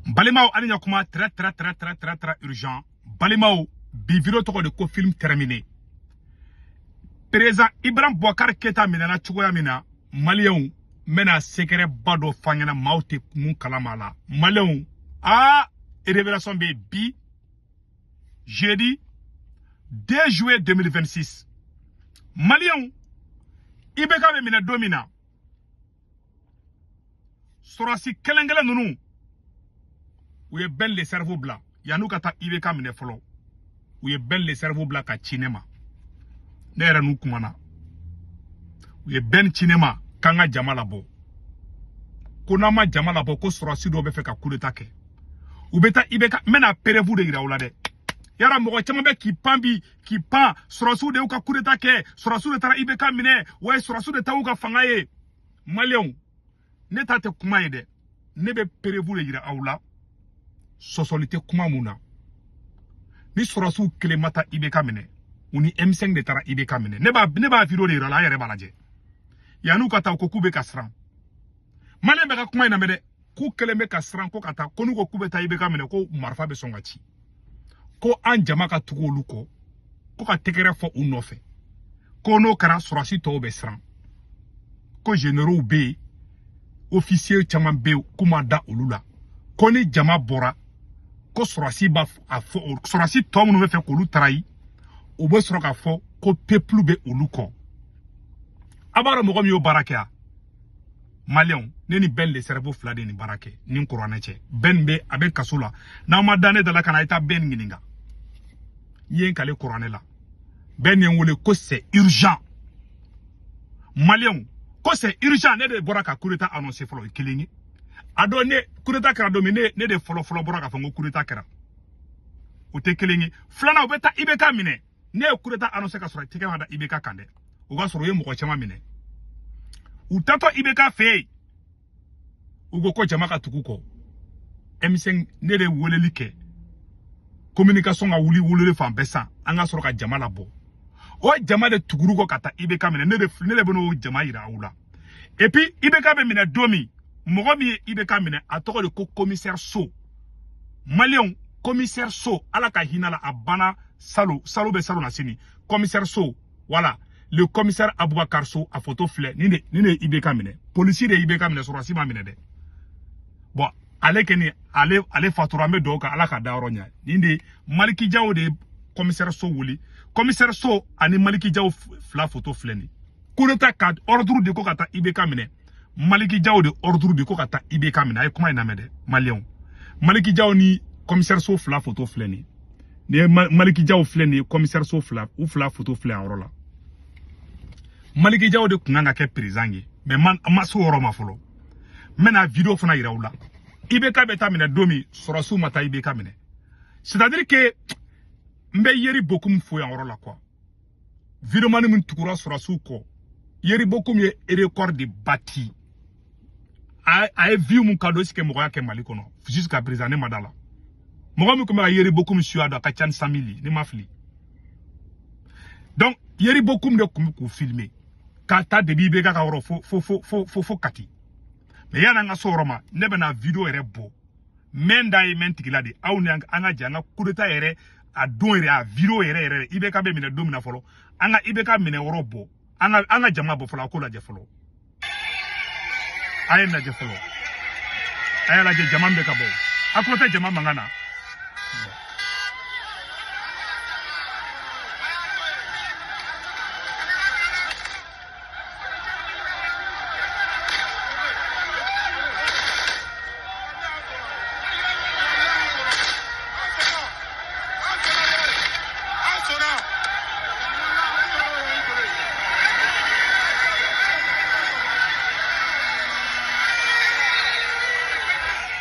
Balimaw ani ɲakuma, très très très très très très urgent. Balimaw, bi vidéo tɔgɔ de ko film terminé. Président Ibrahim Boubacar Keita minɛna cogoya min na, Maliyɛnw, n bɛna secret ba dɔ f'an ɲɛna, maaw tɛ mun kalama la. Maliyɛnw, aa, révélation bɛ yen bi jeudi 2 juillet 2026. Maliyɛnw, IBK bɛ minɛ don min na, sɔrɔsi kelen kelen ninnu u ye Ben le cerveau bila yan'u ka taa IBK minɛ fɔlɔ. U ye Ben le cerveau bila ka ci ne ma, ne yɛrɛ n'u kumana. U ye Ben ci ne ma k'an ka jama labɔ, ko n'an ma jama labɔ, ko sɔrɔsi dɔw bɛ fɛ ka coup d'état kɛ, u bɛ taa IBK. N bɛna preuve de yira u la dɛ. Yara mɔgɔ caman bɛ k'i pan bi, k'i pan, sɔrɔsiw de y'u ka coup d'état kɛ, sɔrɔsiw de taara IBK minɛ, wa sɔrɔsiw de ta y'u ka fanga ye. Maliyɛnw, ne ta tɛ kuma ye dɛ, ne bɛ preuve de yira aw la. Sɔsɔli tɛ kuma mun na. Ni sɔrɔsiw kelen ma taa IBK minɛ, u ni M5 de taara IBK minɛ. Ne b'a vidéo de yira la, an yɛrɛ b'a lajɛ. Yan'u ka taa, u ko k'u bɛ ka siran. Maliyɛn bɛ ka kuma in lamɛn dɛ, k'u kɛlen bɛ ka siran ko ka taa, ko n'u ko k'u bɛ taa IBK minɛ, ko marifa bɛ sɔn ka ci, ko an jama ka tugu olu kɔ, ko ka tɛgɛrɛ fɔ u nɔfɛ, ko n'o kɛra sɔrɔsi tɔw bɛ siran, ko généraux bɛ yen, officier caman bɛ yen, k'u ma da olu la, ko ni jama bɔra, ko sɔrɔsi b'a a fɔ sɔrɔsi tɔ minnu bɛ fɛ k'olu trahir, u bɛ sɔrɔ k'a fɔ ko peuple bɛ olu kɔ. A b'a dɔn mɔgɔ min y'o baara kɛ a? Maliyɛnw, ne ni Ben le cerveau fila de nin baara kɛ ni kuranɛ cɛ. Ben bɛ, a bɛ kaso la. N'aw ma da ne da la, ka na, a ye taa Ben ɲininka. N ye n kale kuranɛ la, Ben ye n wele ko c'est urgent. Maliyɛnw, ko c'est urgent. Ne de bɔra ka coup d'état annoncé fɔlɔ, o ye kelen ye. A dɔn ne coup d'état kɛra don min, ne de fɔlɔ fɔlɔ bɔra k'a fɔ n ko coup d'état kɛra, o tɛ kelen ye. Filanan, u bɛ taa IBK minɛ. Ne ye coup d'état annoncé ka sɔrɔ tɛgɛ ma da IBK kan dɛ. O ka sɔrɔ u ye mɔgɔ caman minɛ. U taatɔ IBK fɛ yen, u ko ko jama ka tugu kɔ M5. Ne de weleli kɛ communication ka wuli weleli fan bɛɛ san, an ka sɔrɔ ka jama labɔ. O jama de tuguru kɔ ka taa IBK minɛ. Ne de bɛn'o jama yira aw la. Et puis IBK bɛ minɛ don min, mɔgɔ min ye IBK minɛ, a tɔgɔ de ko commissaire So. Maliyɛnw, commissaire So, Ala ka hinɛ la, a banna salo salo bɛ salo na sini. Commissaire So, voilà, le commissaire Aboubacar So, a photo filɛ nin de. Nin de ye IBK minɛ, polisi de ye IBK minɛ, sɔrɔdasi ma minɛ dɛ. Bon, ale kɛ ale fatura, an bɛ dugawu kɛ, Ala ka da yɔrɔ ɲɛ. Nin de Maliki Jaw de ye commissaire So wuli. Commissaire So ani Maliki Jaw fila photo filɛ nin. Coup d'état ka ordre di ko ka taa IBK minɛ, Maliki Jaw de ordre di ko ka taa IBK minɛ. A ye kuma in lamɛn dɛ, Maliyɛnw. Maliki Jaw ni commissaire So fila photo filɛ nin. Nin ye Maliki Jaw filɛ nin ye, commissaire So fila, u fila photo filɛ a yɔrɔ la. Maliki Jaw de kun kan ka kɛ président ye, mais ma s'o yɔrɔ ma fɔlɔ. N bɛna vidéo fana yira u la. IBK bɛ taa minɛ don min, sɔrɔsiw ma taa IBK minɛ. C'est à dire que n bɛ Yeri Bokum fo yan yɔrɔ la quoi. Vidéoman min tugura sɔrɔsiw kɔ, Yeri Bokum ye record de bati. A ye view mun ka don, est ce que mɔgɔ y'a kɛ Mali kɔnɔ jusqu'à présent? Ne ma da la. Mɔgɔ min tun bɛ ka Yeri Bokum suit a dɔn, a ka ca ni 100 000 ye, ne ma fili. Donc Yeri Bokum de tun bɛ k'u filmer k'a ta depuis IBK ka yɔrɔ fo fo fo fo fo fo Kati. Mais yan'an ka s'o yɔrɔ ma, ne bɛna vidéo yɛrɛ bɔ mɛn da ye mɛn tigila de. Aw ni an ka jɛ an ka coup d'état yɛrɛ a don yɛrɛ, a vidéo yɛrɛ yɛrɛ, IBK bɛ minɛ don min na fɔlɔ, an ka IBK minɛ yɔrɔ bɔ, an ka jama bɔ fɔlɔ, a k'o lajɛ fɔlɔ. A ye lajɛ fɔlɔ, a y'a lajɛ jama min bɛ ka bɔ. A tulo tɛ jama mankan na.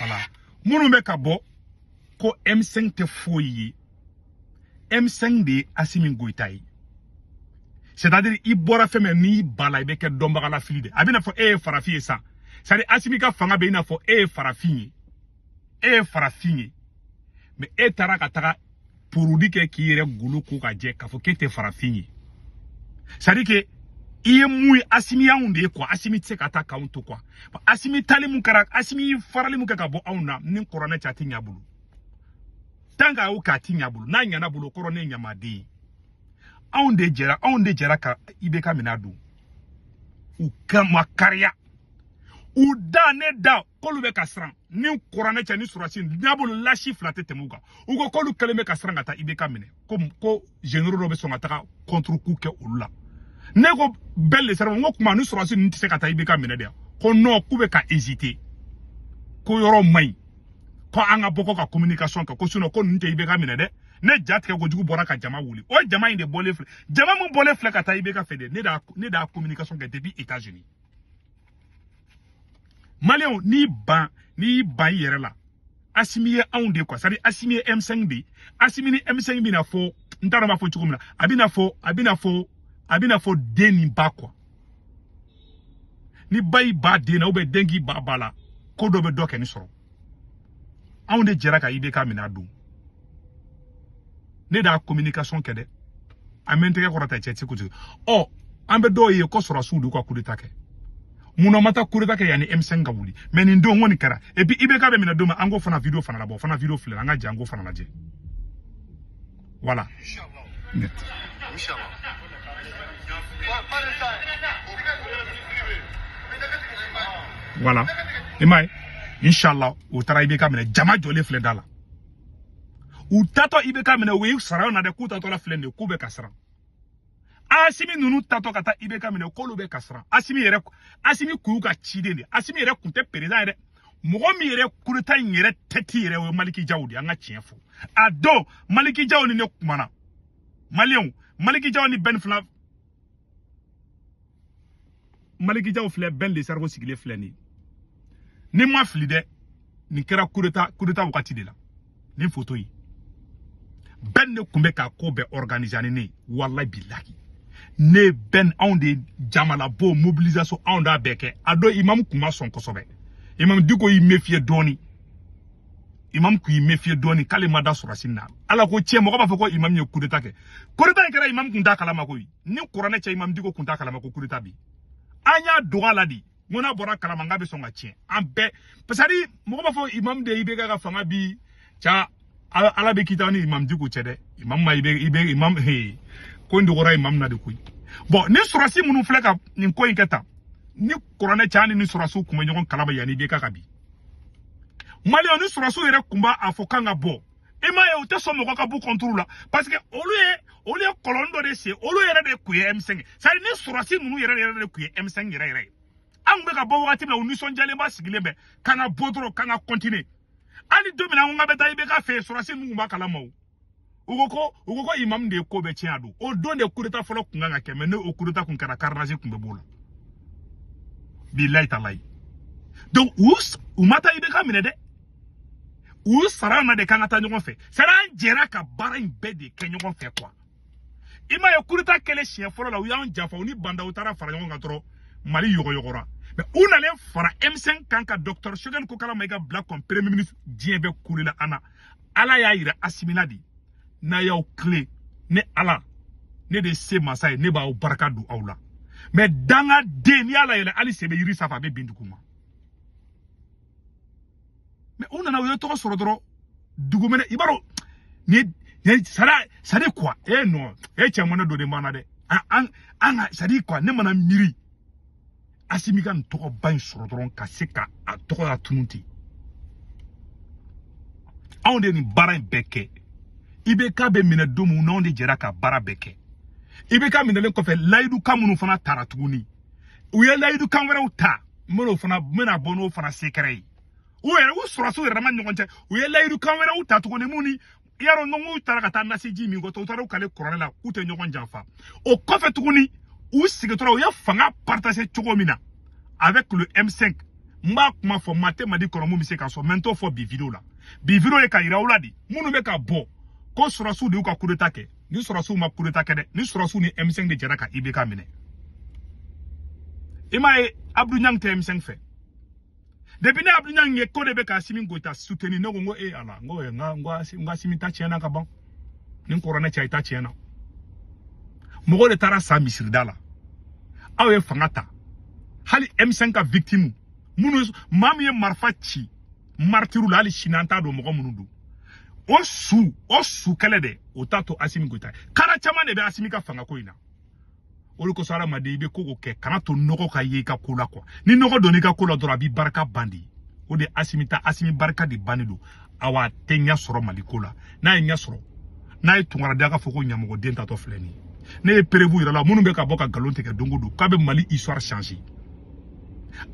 Voilà, minnu bɛ ka bɔ ko M5 tɛ foyi ye, M5 de ye Assimi Goïta ye. C'est-à-dire i bɔra fɛn min, n'i ba la, i bɛ kɛ dɔnbaga fili de. A bɛ n'a fɔ e ye farafin ye sa. C'est-à-dire Assimi ka fanga bɛ i n'a fɔ e ye farafin ye, e ye farafin ye, mais e taara ka taga porodi kɛ k'i yɛrɛ golo ko ka jɛ k'a fɔ k'e tɛ farafin ye. C'est-à-dire que I ye mun ye, Asimi y'anw de ye quoi. Asimi tɛ se ka taa k'anw to quoi. Asimi tali mun kɛra, Asimi farali mun kɛ ka bɔ anw na, ni kuranɛ cɛ, a ti ɲɛ bolo. Tant que a y'o kɛ, a ti ɲɛ bolo. N'a ɲɛna bolo, kɔrɔ ne ye ɲamaden ye. Anw de jɛra ka IBK minɛ a don. U ka ma kariya u da ne da k'olu bɛ ka siran. Ni kuranɛ cɛ, ni surasi n'a bolo, lasi fila tɛ tɛmɛ u kan. U ko k'olu kɛlen bɛ ka siran ka taa IBK minɛ, ko généraux dɔ bɛ sɔn ka taga contre coup kɛ olu la. Ne ko bɛɛ le sera, n ko kuma ni surasi ninnu tɛ se ka taa IBK minɛ de? Ko non, k'u bɛ ka hésiter, ko yɔrɔ man ɲi, ko an ka bɔ ko ka communication kɛ, ko sinon ko ninnu tɛ IBK minɛ dɛ. Ne ja tigɛ kojugu bɔra ka jama wuli. O jama in de bɔlen filɛ, jama mun bɔlen filɛ ka taa IBK fɛ de, ne de y'a communication kɛ depuis États-Unis. Maliyɛnw, n'i ban i yɛrɛ la, Asimi ye anw de quoi. C'est à dire Asimi ye M5 de ye. Asimi ni M5 bɛna fɔ, n t'a dɔn n b'a fɔ cogo min na, a bɛna fɔ den ni ba quoi. Ni ba y'i ba den na, ou bien den k'i ba ba la, ko dɔ bɛ dɔ kɛ ni sɔrɔ. Anw de jɛra ka IBK minɛ a don. Ne de y'a communication kɛ dɛ. An bɛ n tɛgɛ kɔrɔta cɛ ti kojugu. Ɔ, an bɛ dɔw ye ko sɔrɔsiw de y'u ka coup d'état kɛ. Munna ma taa coup d'état kɛ yanni M5 ka wuli? Mais nin don, ko nin kɛra. Et puis IBK bɛ minɛ don min, an k'o fana vidéo fana labɔ, o fana vidéo filɛ, an ka jɛ an k'o fana lajɛ. Voilà. Inch'Allah. Net. Inch'Allah. Pas de temps. Voilà, i m'a ye, inshallah, u taara IBK minɛ, jama jɔlen filɛ da la. U tatɔ IBK minɛ, u ye sara na dɛ, k'u tatɔ la filɛ nin ye, k'u bɛ ka siran. Asimi ninnu tatɔ ka taa IBK minɛ, k'olu bɛ ka siran. Asimi yɛrɛ, Asimi kun y'u ka ciden de. Asimi yɛrɛ kun tɛ président ye dɛ. Mɔgɔ min yɛrɛ coup d'état in yɛrɛ tɛti yɛrɛ, o ye Maliki Jaw de ye. An ka tiɲɛ fɔ, a don Maliki Jaw ni ne kumana. Maliyɛnw, Maliki Jaw ni Ben fila, Maliki Jaw filɛ, Ben le Cerveau sigilen filɛ nin ye. Ni ma fili dɛ, nin kɛra coup d'état wagati de la. Nin photo yi, Ben ne kun bɛ k'a ko bɛɛ organiser ani ne ye. Walayi bilahi, ne Ben, anw de jamalabɔ mobilisation, anw d'a bɛɛ kɛ. A don imam kun ma sɔn kosɛbɛ. Imam Diko y'i méfier dɔɔni, imam kun y'i méfier dɔɔni k'ale ma da sɔrɔsi na. Ala ko tiɲɛ, mɔgɔ b'a fɔ ko imam ye coup d'état kɛ. Coup d'état in kɛra, imam kun t'a kalama koyi. Ni kuranɛ cɛ, imam Diko kun t'a kalama ko coup d'état bi. An y'a dogo a la de. N ko n'a bɔra kalama, n k'a bɛ sɔn ka tiɲɛ an bɛɛ. Parce que mɔgɔ b'a fɔ imam de IBK ka fanga bi ca. Ala bɛ kita ni imam Diko cɛ dɛ. Imam ma i bɛ imam he ko in dɔgɔra imam na de koyi. Bon, ni sɔrɔsi minnu filɛ ka nin ko in kɛ tan, ni kuranɛ cɛ, an ni sɔrɔsiw kun bɛ ɲɔgɔn kalama yanni IBK ka bi. Maliyɛnw, ni sɔrɔsiw yɛrɛ kun b'a a fɔ k'an ka bɔ, i m'a ye, u tɛ sɔn mɔgɔ ka b'u contre la, parce que olu ye kɔlɔn dɔ de sen. Olu yɛrɛ de kun ye M5, c'est à dire ni sɔrɔsi ninnu yɛrɛ yɛrɛ de kun ye M5 yɛrɛ yɛrɛ ye. An kun bɛ ka bɔ wagati min na, u nisɔndiyalenba sigilen bɛ k'an ka bɔ dɔrɔn, k'an ka continuer. Hali don min na an ko k'an bɛ taa IBK fɛ yen, sɔrɔsi ninnu kun b'a kalama. O u ko imam de ye ko bɛɛ tiɲɛ a don. O don de coup d'état fɔlɔ kun kan ka kɛ, mais ne o coup d'état kun kɛra, carnage kun bɛ b'o la, bilayi talayi. Donc u ma taa IBK minɛ dɛ, u y'u sara na de k'an ka taa ɲɔgɔn fɛ. C'est à dire an jɛra ka baara in bɛɛ de kɛ ɲɔgɔn fɛ quoi. I m'a ye, coup d'état kɛlen siɲɛ fɔlɔ la, u y'an janfa, u ni Bandaw taara fara ɲɔgɔn kan dɔrɔn, Mali yɔgɔyɔgɔra. Mais u nalen fara M5 kan ka docteur Choguel Kokalla Maïga bila comme premier ministre, diɲɛ bɛɛ kulela an na. Ala y'a yira Asimi na de, n'a y'aw tile ne Ala, ne de se masa ye, ne b'aw barika don aw la. Mais dangaden, n'i y'a layɛlɛ, hali sen bɛ yiri sanfɛ, a bɛ bin dugu ma. Mais u nana, u ye tɔgɔ sɔrɔ dɔrɔn, dugumɛnɛ, i b'a dɔn nin ye c'est à dire quoi? Eh non, e cɛ mɔnɛ dɔ de m'an na dɛ. An ka, c'est à dire quoi, ne mana miiri Asimi ka nin tɔgɔba in sɔrɔ dɔrɔn, ka se ka a tɔgɔ la tunun ten. Anw de ye nin baara in bɛɛ kɛ. IBK bɛ minɛ don min, n'anw de jɛra ka baara bɛɛ kɛ. IBK minɛlen kɔfɛ, layidu kan minnu fana tara tuguni, u ye layidu kan wɛrɛw ta, n bɛn'o fana, n bɛna bɔ n'o fana secret ye. U yɛrɛ, u sɔrɔsiw yɛrɛ dama ni ɲɔgɔn cɛ, u ye layidu kan wɛrɛw ta tuguni. Mun ni i y'a dɔn n'u taara ka taa nasiji min kɔ, u taara u kale kuranɛ la k'u tɛ ɲɔgɔn janfa. O kɔfɛ tuguni, u sigitɔra, u ye fanga partager cogo min na avec le M5, n b'a kuma fɔ maa tɛ Mali kɔnɔ mun bɛ se k'a sɔrɔ, mais n t'o fɔ bi vidéo la. Bi vidéo ye ka yira aw la de, minnu bɛ ka bɔ ko sɔrɔsiw de y'u ka coup d'état kɛ. Ni sɔrɔsiw ma coup d'état kɛ dɛ, ni sɔrɔsiw ni M5 de jɛra ka IBK minɛ. I m'a ye, Abdou Niang tɛ M5 fɛ. Depuis ne Abdou Niang ye ko de bɛ ka Asimi Goïta soutenir, ne ko n ko e Ala, n ko n ko Asimi ta tiɲɛna ka ban. Ni kɔrɔ ne cɛ, i ta tiɲɛna. Mɔgɔw de taara sa misirida la. Aw ye fanga ta, hali M5 ka victime minnu, maa min ye marifa ci martyrs la, hali sini an t'a dɔn mɔgɔ minnu don. O su kɛlɛ dɛ, o t'a to Asimi Goyita ye. Kara caman de bɛ Asimi ka fangako in na. O de kosɔn, hadamaden, i bɛ ko kɛ, kana to nɔgɔ ka ye i ka ko la quoi. Ni nɔgɔ donna i ka ko la dɔrɔn, a b'i barika ban de. O de Asimi ta, Asimi barika de bannen don. Awa, a tɛ ɲɛ sɔrɔ Mali ko la. N'a ye ɲɛ sɔrɔ, n'a ye tunkaradenya ka fɔ ko ɲamɔgɔden tatɔ filɛ nin ye, ne ye preuve yɛrɛ la. Minnu bɛ ka bɔ ka nkalon tigɛ don o don k'a bɛ Mali histoire changer,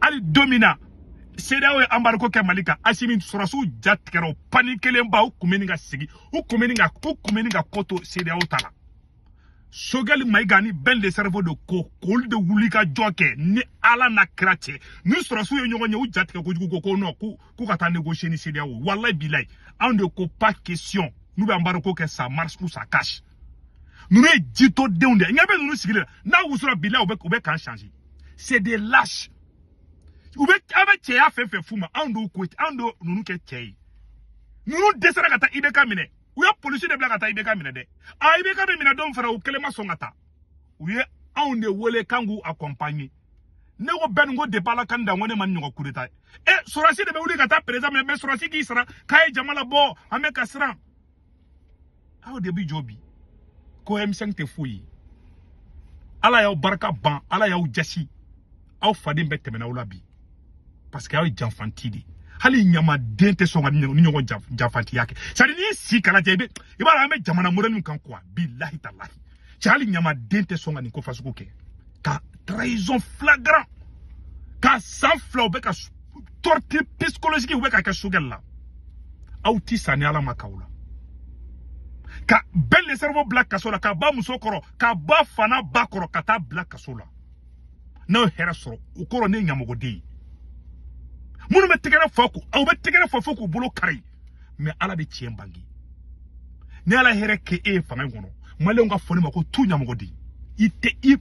hali don min na CEDEAO ye embargo kɛ Mali kan, Asimi sɔrɔsiw ja tigɛra, o pani kelenba, u kun bɛ nin ka sigi, u kun bɛ nin ka ko to CEDEAO ta la. Choguel Maïga ni Ben le Cerveau de ko k'olu de wuli ka jɔ kɛ ni Ala n'a kira cɛ. Ni sɔrɔsiw ye ɲɔgɔn ye, u ja tigɛ kojugu, ko ko non, k'u ka taa négocier ni CEDEAO. Walayi bilayi, anw de ko pas question. N'u bɛ embargo kɛ, ça marche ou ça casse. Ninnu ye jitɔdenw de ye. Ɲɛ bɛ ninnu sigilen la, n'a wusura, bilayi, u bɛ camp changer. C'est des lâches. U bɛ, aw bɛ cɛya fɛn fɛn f'u ma, anw d'o ko, anw d'o ninnu kɛ cɛ ye. Ninnu dɛsɛra ka taa IBK minɛ, u ye polisi de bila ka taa IBK minɛ dɛ. A IBK bɛ minɛ don fana, u kelen ma sɔn ka taa. U ye anw de wele k'an k'u accompagner. Ne ko bɛɛ nin ko depuis Ala kan da, n ko ne ma nin ɲɔgɔn coup d'état ye. E sɔrɔsi de bɛ wuli ka taa président minɛ, mais sɔrɔsi k'i sara k'a ye jama labɔ, an bɛ ka siran. Aw de bi jɔ bi ko M5 tɛ foyi ye. Ala y'aw barika ban, Ala y'aw jasi, aw faden bɛɛ tɛmɛna aw la bi, parce que aw ye janfanti de. Hali ɲamaden tɛ sɔn ka ni ɲɔgɔn janfantiya kɛ. C'est à dire, n'i si kala cɛ, i bɛ, i b'a dɔn an bɛ jamana modèle min kan quoi. Bilahi talahi, cɛ, hali ɲamaden tɛ sɔn ka nin ko fasugu kɛ, ka trahison flagrant ka san 2, u bɛ ka torture psychologique, u bɛ ka kɛ Choguel la. Aw ti sa ni Ala ma k'aw la. Ka Ben le Cerveau bila kaso la, ka ba muso kɔrɔ, ka ba fana ba kɔrɔ, ka taa bila kaso la. N'aw ye hɛrɛ sɔrɔ, o kɔrɔ ne ye ɲamɔgɔden ye. Minnu bɛ tɛgɛrɛ fɔ ko aw bɛ tɛgɛrɛ fɔ fo k'u bolo kari, mais Ala bɛ tiɲɛ bange. Ni Ala hɛrɛ kɛ e ye fanga in kɔnɔ, maliyɛnw ka fɔ ne ma ko tu ɲamɔgɔden. I tɛ i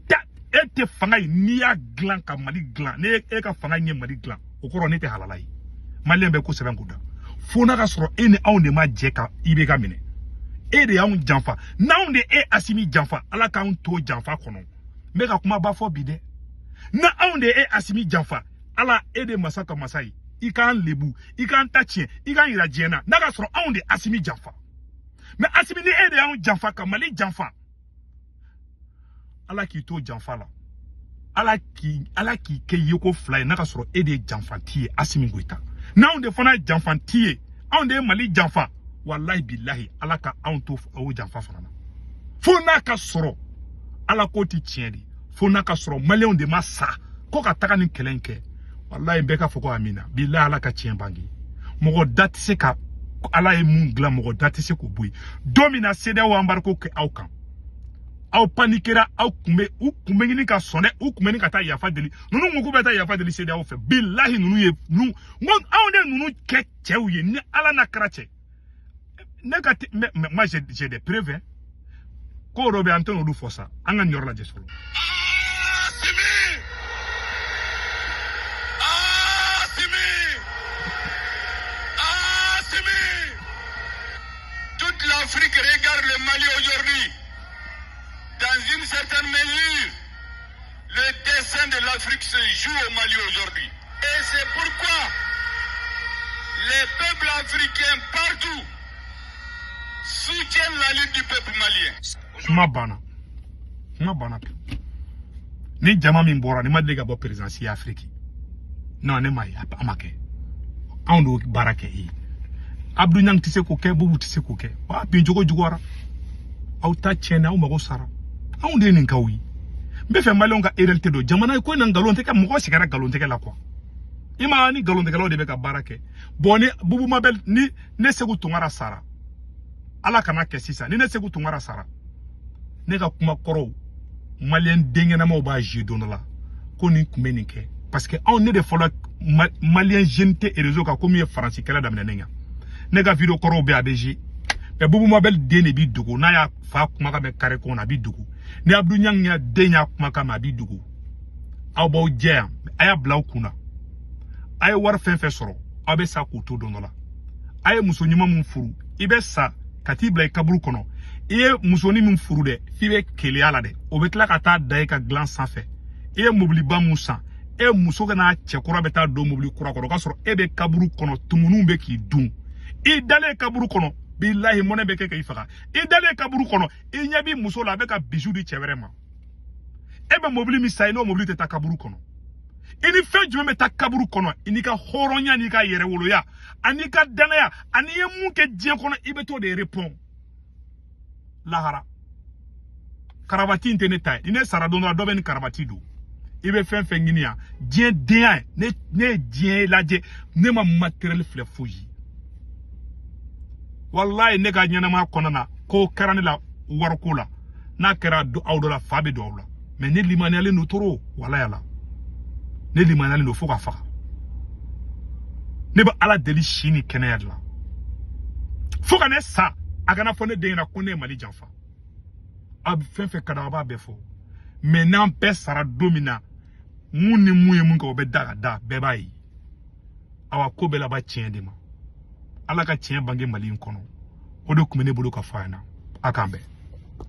ta, e tɛ fanga in, n'i y'a dilan ka Mali dilan, ni e ka fanga in ye Mali dilan, o kɔrɔ ne tɛ halala ye. Maliyɛn bɛ ko sɛbɛn k'o da fo n'a ka sɔrɔ e ni anw de ma jɛ ka IBK minɛ. E de y'anw janfa, n'anw de e Asimi janfa, Ala k'anw to janfa kɔnɔ. N bɛ ka kumaba fɔ bi dɛ. Na anw de e Asimi janfa, Ala e de masa ka masa ye, i k'an lebu, i k'an ta tiɲɛ, i k'an yira diɲɛ na, n'a ka sɔrɔ anw de Asimi janfa. Mais Asimi, ni e de y'anw janfa ka Mali janfa, Ala k'i to janfa la. Ala k'i kɛ yeko fila ye, n'a ka sɔrɔ e de ye janfanti ye, Asimi Goyita. N'anw de fana ye janfanti ye, anw de ye Mali janfa, walahi bilahi, Ala ka anw to o janfa fana na. Fo n'a ka sɔrɔ Ala ko ti tiɲɛ de, fo n'a ka sɔrɔ maliyɛnw de ma sa ko ka taga nin kɛlɛ in kɛ. Walahi, bɛɛ ka fɔ ko amina. Bilahi, Ala ka tiɲɛ bange. Mɔgɔ da tɛ se ka Ala ye mun dilan, mɔgɔ da tɛ se k'o bɔ yen. Don min na CEDEAO embargo kɛ aw kan, aw panikera, aw kun bɛ, u kun bɛ ɲini ka sɔn dɛ, u kun bɛ ɲini ka taa yafa deli. Ninnu ko k'u bɛ taa yafa deli CEDEAO fɛ. Bilahi, ninnu ye ninnu, n ko anw de ninnu kɛ cɛw ye ni Ala n'a kɛra cɛ. Ne ka mais moi j'ai des preuves hein. Ko dɔ bɛ yen, an tɛ n'olu fɔ sa. An ka nin yɔrɔ lajɛ fɔlɔ. Assimi! Assimi! Assimi! Toute l'Afrique regarde le Mali aujourd'hui. Dans une certaine mesure, le destin de l'Afrique se joue au Mali aujourd'hui. Et c'est pourquoi les peuples africains partout soutiennent la lutte du peuple malien. Kuma banna, kuma banna. Ni jama min bɔra, ni ma deli ka bɔ présidence ye Afiriki, non, ne ma ye a ma kɛ. Anw de y'o baara kɛ e ye. Abdou Niang tɛ se k'o kɛ, Boubou tɛ se k'o kɛ. Wa bin cogo juguyara, aw ta tiɲɛna, aw mago sara. Anw de ye nin k'aw ye. N bɛ fɛ maliyɛnw ka réalité dɔn jamana ko in na. Nkalon tɛ kɛ, mɔgɔ sɛgɛnna nkalon tɛgɛ la quoi. I ma ni nkalontigɛlaw de bɛ ka baara kɛ. Bon, ni Boubou Mabel, ni ne Sékou Tounkara sara, Ala kana kɛ sisan, ni ne Sékou Tounkara sara, ne ka kuma kɔrɔw, maliyɛn den ɲɛnamaw b'a jouer don dɔ la ko nin kun bɛ nin kɛ, parce que anw ne de fɔlɔ maliyɛn jeune tɛ réseau kan ko min ye Faransi kɛlɛ daminɛ. Ne ɲa ne ka vidéo kɔrɔw bɛ, a bɛ jouer. Mais Boubou Mabel den de b'i dogo, n'a y'a fa kumakan mɛn carré kɔnɔ, a b'i dogo. Ni Abdou Niang ya den y'a kumakan mɛn, a b'i dogo. Aw b'aw jɛ yan, a y'a bila aw kun na. A ye wari fɛn fɛn sɔrɔ, aw bɛ sa k'o to don dɔ la. A ye muso ɲuman mun furu, i bɛ sa ka t'i bila i kaburu kɔnɔ. I ye musonin min furu dɛ, f'i bɛ keleya la dɛ, o bɛ tila ka taa da e ka dilan sanfɛ. I ye mobiliba mun san, e muso ka n'a cɛ kura bɛ taa don mobili kura kɔnɔ, o k'a sɔrɔ e bɛ kaburu kɔnɔ, tumuniw bɛ k'i dun. I dalen kaburu kɔnɔ, bilahi, mɔnɛ bɛ kɛ k'i faga. I dalen kaburu kɔnɔ, i ɲɛ b'i muso la, a bɛ ka bisu di cɛ wɛrɛ ma. E bɛ mobili min san, i n'o mobili tɛ taa kaburu kɔnɔ. I ni fɛn jumɛn bɛ taa kaburu kɔnɔ? I n'i ka hɔrɔnya, n'i ka yɛrɛwoloya, an'i ka danaya, ani i ye mun kɛ diɲɛ kɔnɔ, i bɛ t'o de répond lahara. Karabati in tɛ ne ta ye. Ni ne sara don dɔ la, dɔ bɛ nin karabati don. I bɛ fɛn fɛn ɲini yan, diɲɛ denya, ne ye diɲɛ lajɛ, ne ma matériel filɛ foyi ye. Walayi, ne ka ɲɛnamaya kɔnɔna na, ko kɛra ne la wariko la, n'a kɛra aw dɔ la, fa bɛ don aw la. Mais ne limaniyalen don trop, walayi la, ne limaniyalen don fo ka faga. Ne bɛ Ala deli si ni kɛnɛya de la, fo ka ne sa, a kana fɔ ne den ɲɛna ko ne ye Mali janfa. A bɛ fɛn fɛn ka d'aw, a b'a bɛɛ fɔ. Mais n'an bɛɛ sara don min na, mun ni mun ye mun kɛ, o bɛ da ka da, bɛɛ b'a ye. Awa, ko bɛɛ laban tiɲɛ de ma. Ala ka tiɲɛ bange Mali in kɔnɔ. O de tun bɛ ne bolo ka fɔ a ɲɛna. A k'an bɛn.